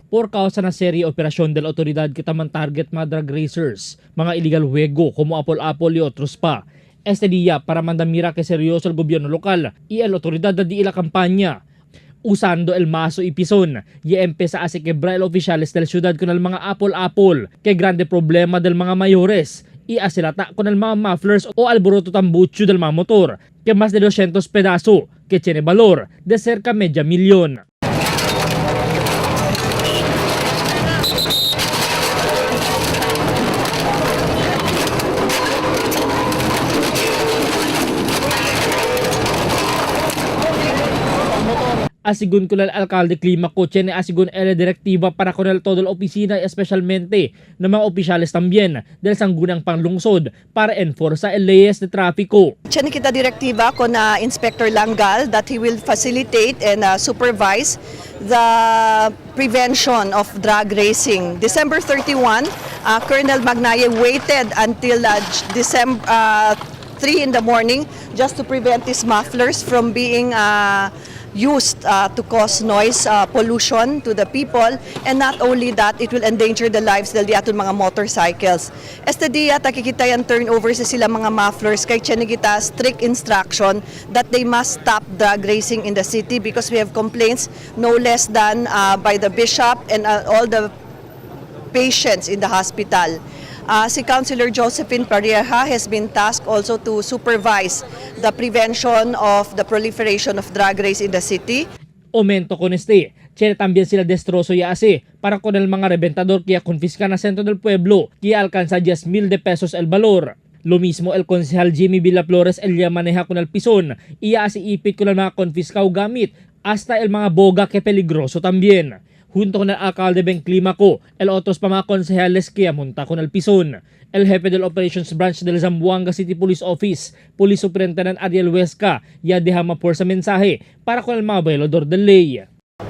Por causa na serie operasyon de la autoridad kita man target mga drag racers, mga illegal juego como apol-apol y otros pa. Este día para mandamira que seryoso el gobyerno lokal y el autoridad da di ila kampanya. Usando el maso y pison, y empeza a se quebra el oficiales del ciudad con el mga apol-apol, que grande problema del mga mayores, y asilata con el mga mufflers o alboroto tambucho del mga motor, que más de 200 pedazo, que tiene valor de cerca media millón. Asigun con el alcalde Climaco, tiene asigun el directiva para con el todo la oficina y especialmente ng mga opisyales también del Sangguniang Panglungsod para enforza el leyes de tráfico. Tiene kita direktiba con Inspector Langal that he will facilitate and supervise the prevention of drag racing. December 31, Colonel Magnaye waited until December 3 in the morning just to prevent these mufflers from being used to cause noise pollution to the people, and not only that, it will endanger the lives del di aton mga motorcycles. Este dia takikita yan turnover sa sila mga mufflers kay kita strict instruction that they must stop drag racing in the city because we have complaints no less than by the bishop and all the patients in the hospital. Si Councilor Josephine Pareja has been tasked also to supervise the prevention of the proliferation of drag race in the city. Aumento con este, tiene también sila destrozo y así para con el mga reventador que ya confiscan a centro del pueblo, que alcanza 10,000 de pesos el valor. Lo mismo el concejal Jimmy Villaflores, el ya maneja con el pisón y ya así ipit con el mga confiscado gamit hasta el mga boga que peligroso también. Junto con el alcalde Ben Climaco, el otros pa mga konsehales que amunta con el pisón. El jefe del Operations Branch del Zamboanga City Police Office, Police Superintendent Ariel Huesca, ya deja mapor sa mensahe para con el mga violador del ley.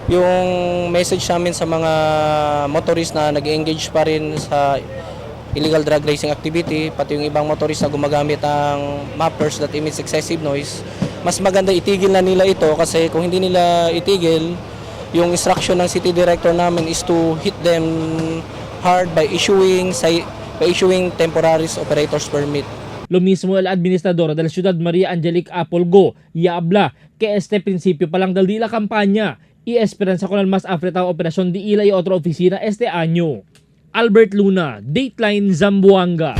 Yung message namin sa mga motorist na nag-engage pa rin sa illegal drag racing activity, pati yung ibang motorist na gumagamit ng mufflers that emits excessive noise, mas maganda itigil na nila ito kasi kung hindi nila itigil, yung instruction ng city director namin is to hit them hard by issuing temporary operators permit. Lo mismo el administrador de la Ciudad María Angelique Apolgo, ya habla que este principio pa lang dal di la campaña y esperanza con el más apretado operación di ila y otra oficina este año. Albert Luna, Dateline Zamboanga.